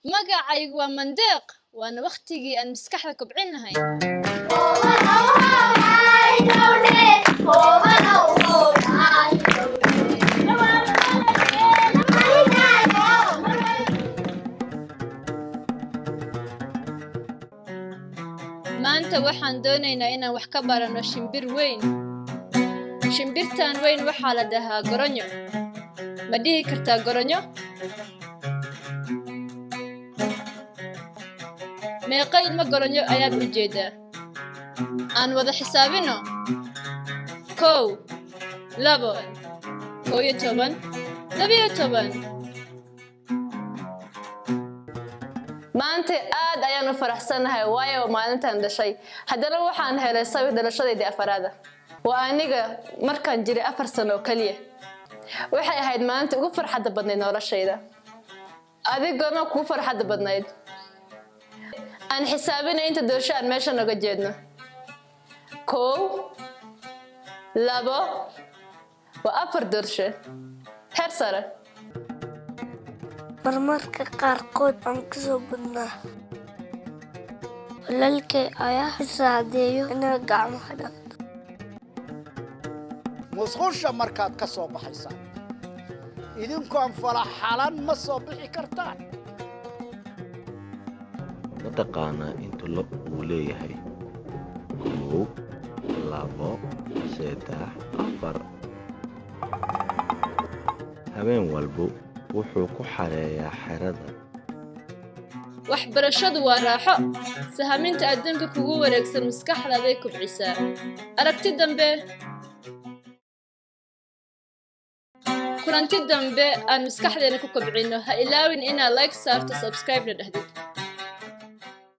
Magacaygu waa Mandeeq, waana wakhtigii aan maskaxda kobcin lahayn. Maanta waxaan doonaynaa inaan wax ka baranno shimbir weyn. Shimbirtan weyn waxaa la dhahaa goronyo. Ma dhihi kartaa goronyo? Meeqa ilmo goronyo ayaad u jeedaa? Aan wada xisaabino. 1, 2, 11, 12. Maanta aad ayaan u faraxsanahay, waayo maalintan dhashay. Haddana waxaan helay sawir dhalashadaydii afaraada. Waa aniga markaan jiray 4 sano oo keliya. Waxay ahayd maalinta ugu farxadda badnayd noloshayda. Adigana kuu farxadda badnayd? Aan xisaabinay inta doolsho aan meesha noga jeedno. 1, 2, waa 4 doolsho. Heer sare. Marmarka qaarkood waan ka soo boodnaa. Walaalkay ayaa i saacideeyo inaan gacmaha dhaqdo. Musqusha markaad ka soo baxaysaan idinkoon falaxalan ma soo bixi kartaan. Ma taqaanaa inta lo' uu leeyahay? 1, 2, 3, 4. Habeen walba wuxuu ku xareeyaa xerada. Waxbarashadu waa raaxo. Sahaminta adduunka kugu wareegsan maskaxdaaday kobcisaa. Aragti dambe, kulanti dambe aan maskaxdeena ku kobcino. Ha ilaawin inaad like saarto, subscribe na dhahdid.